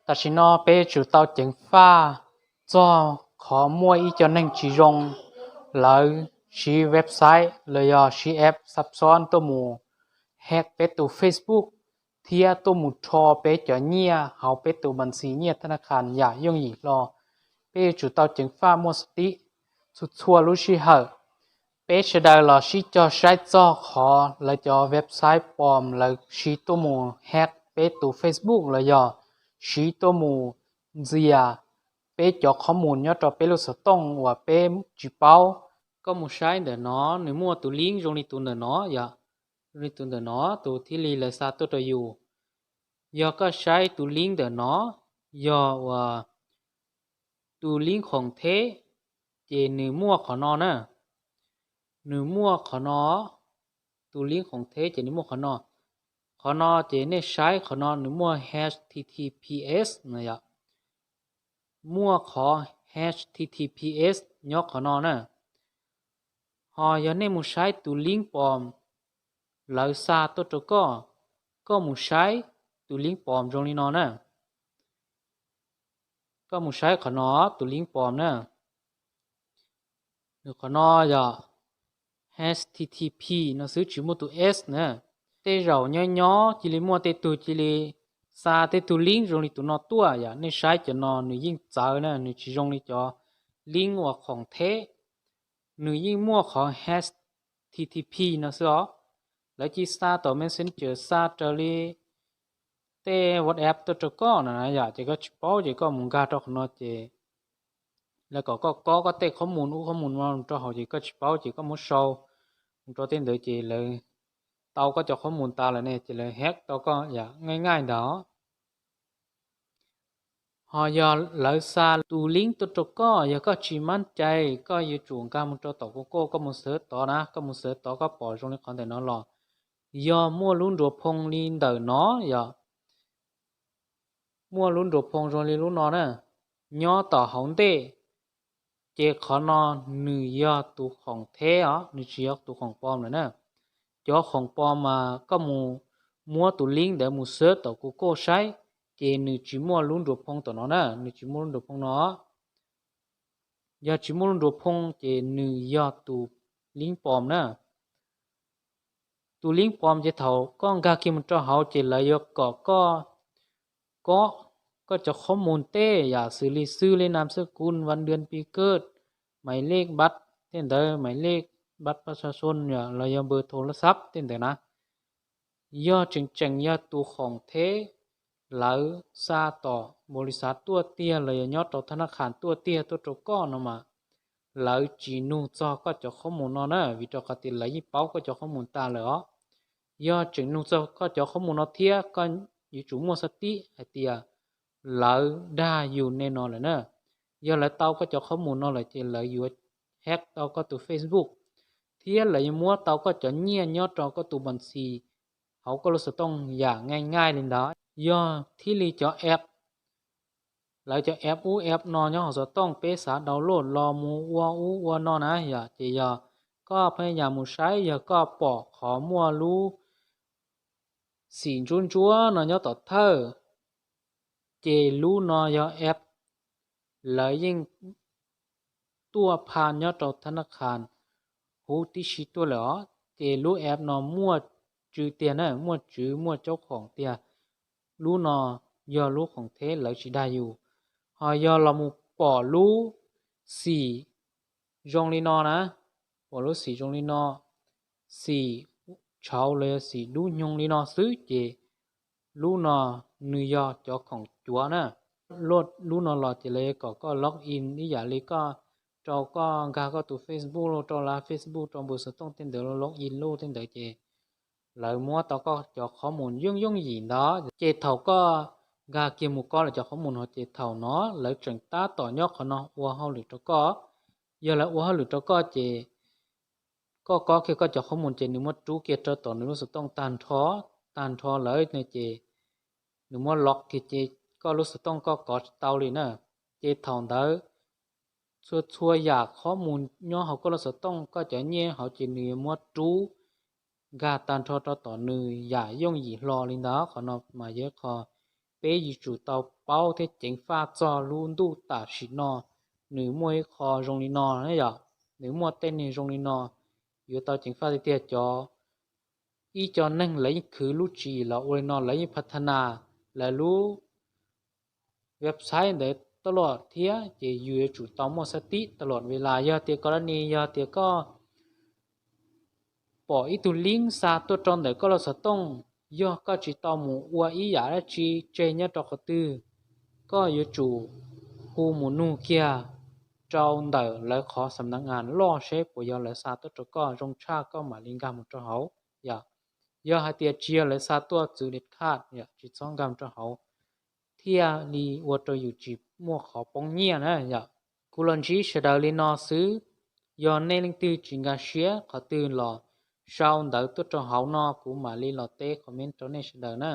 Tam sim no peb yuav tsum tau ceev faj txog qhov muaj ib co neeg tsis zoo, lawv siv website los yog siv app Xapxob tuaj mus hack peb tus Facebook thiab tuaj mus rho peb cov nyiaj hauv peb tus npas ntxis nyiaj thab nab khas yam yooj yim hlo. Peb yuav tsum tau ceev faj muaj xav tib txhua txhua lub sij hawm. Peb sawv daws los sib cog saib txog qhov lawv cov website pom lawv siv tuaj mus hack peb tus Facebook los yog siv tuaj mus ntxias peb cov qhob mus nyob rau peb lub xov tooj uas peb tsis paub. Koj mus saib ntawm no, nws muaj tus link zoo li tus ntawm no yom, zoo li tus ntawm no, tus thiaj li lawv xa tuaj rau yus. Yog koj saib tus link ntawm no, yog uas tus link khoom theb, ces nws muaj qhov no na. Nws muaj qhov no, tus link khoom theb ces nws muaj qhov no. Qhov no ces nej saib qhov no nws muaj HTTPS no yom. Muaj qhov HTTPS nyob qhov no na. Ho yog nej mus saib tus link pom lawv xa tuaj rau koj, koj mus saib tus link pom zoo li no na. Koj mus saib qhov no, tus link pom na. Nws qhov no yog HTTP no xwb, tsis muaj tus S na. Tej zaum nyob nyob cia li muaj tej tug cia li xa tej tug link zoo li tus no tuaj yom. Nej saib cov no nws yeej txawv na, nws tsis zoo li cov link uas khoom theb. Nws yeej muaj qhov HTTP no xwb os. Lawv cia li xa tom Messenger, xa raws li tej WhatsApp tuaj rau koj no na yom, ces koj tsis paub ces koj mus nkag rau qhov no ces lawv kom koj kob koj tej qhob mus ub qhob mus no rau hauv ces koj tsis paub ces koj muab sau mus rau tej ntawd ces lawv tau koj cov qhob mus tas lawm ne, ces lawv hack tau koj yam nqaij nqaij ntag. Ho yog lawv xa tus link tuaj rau koj, yog koj tsis mab cai koj yuav tsum nkag mus rau tom Google, koj mus xav tod na, koj mus xav tod koj pom zoo li qhov ntawm no los yog muaj lub nruas phoo li ntawm no yom. Muaj lub nruas phoo zoo li lub no na, nyob tom hauv ntej, ces qhov no nws yog tus khoom theb os, nws tsis yog tus khoom pom lawm na. Cov khoom pom mas koj mus muab tus link ntawd mus xav tom Google saib, ces nws tsis muaj lub nruas phoo tom no na, nws tsis muaj lub nruas phoo no. Yog tsis muaj lub nruas phoo ces nws yog tus link pom na. Tus link pom ces thaum koj nkag kiag mus rau hauv ces lawv yuav kom koj kob koj cov qhob mus tej yam xws li xwb li nam xwb kun van dua pi kawj, maiv lej npab tej ntawd, maiv lej npab pas xas xon los yog npawg thaus laj xab tej ntawd na. Yog tseem tseem yog tus khoom theb lawv xa tom npaum li xav tuaj tiag los yog nyob rau thab nab khas tuaj tiag tuaj rau koj no mas lawv tsis nug txog koj cov qhob mus no na, vim rau qhov tias lawv yeej paub koj cov qhob mus tas lawm os. Yog tseem nug txog koj cov qhob mus no thiab koj yuav tsum muaj xav tib hais tias lawv dag yus nej no lawm na. Yog lawv tau koj cov qhob mus no lawm ces lawv yuav hack tau koj tus Facebook, thiab lawv yuav muab tau koj cov nyiaj nyob rau koj tus npas ntxis hauv koj lub xov tooj yam nqaij nqaij li ntawd. Yog thiaj li cov app, lawv cov app ub app no nyob hauv xov tooj peb xav download los mus ua ub ua no na yom, ces yog koj pheej yam mus saib yog koj pom qhov muaj lub xim ntsuab ntsuab no nyob tom thawj, ces lub no yog app lawv yeej tuaj pha nyob rau thab nab khas huv tib si tuaj lawm os. Ces lub app no muaj tswv tiag na, muaj tswv muaj caub khoom tiag. Lub no yog lub khoom theb lawv tsis dag yus. Ho yog los mus pom lub xim zoo li no na, pom lub xim zoo li no, xim tshauv los yog xim dub nyoog li no xwb ces lub no nws yog cov khoom cuav na. Lub no los ces lawv yuav kom koj log in ib yam li koj rau koj nkag koj tus Facebook los rau lawv Facebook rau npawg xov tooj tej ntawd los log in lub tej ntawd ces lawv muab tau koj cov qhob mus yooj yooj yim ntawd. Ces thaum koj nkag kiag mus kob lawv cov qhob mus no ces thaum no lawv tseem tab tom nyob qhov no ua hauj lwm rau koj. Yog lawv ua hauj lwm rau koj ces koj kob kiag koj cov qhob mus ces nws muab rub kiag rau tom nws lub xov tooj tag nrho, tag nrho lawm no ces nws muab log kiag ces koj lub xov tooj koj kov tsis tau li na. Ces thaum ntawd txhua txhua yam qhob mus nyob hauv koj lub xov tooj koj cov nyiaj hauv ces nws yuav muab rub nkag tag nrho rau tom nws yam yooj yim hlo li ntawd. Qhov no mas yog ib qho peb yuav tsum tau paub thiab ceev faj txog lub ntuj tam sim no nws muaj ib qho zoo li no na yom, nws muaj tej neeg zoo li no. Yuav tau ceev faj tiag tiag cov, ib co neeg lawv yeej khwv lub tswv yim los ua li no, lawv yeej pha tha nas lawv lub website ntawd taj los thiab ces yus yuav tsum tau muaj xab tib taj los vim las yog tias koj lab ni yog tias koj pom ib tug link xa tuaj rau ntawm koj lub xov tooj, yog koj tsis tau mus ua ib yam dab tsi tseg nyob rau qhov twg, koj yuav tsum hu mus nug kiag rau ntawm lawv qhov xam nav as loj seb puas yog lawv xa tuaj rau koj zoo tshaj koj mam li nkag mus rau hauv yom. Yog hais tias tsis yog lawv xa tuaj txwv dej khaj yom, tsis txhob nkag mus rau hauv thiaj li ua rau yus tsis muaj qhov poob nyiaj na yom. Kuv los ntsib sawv daws li no xwb, yog nej leej twg tsis nkag siab qhov twg los sau ntawv tuaj rau hauv no kuv mam li los teb comment rau nej sawv daws na.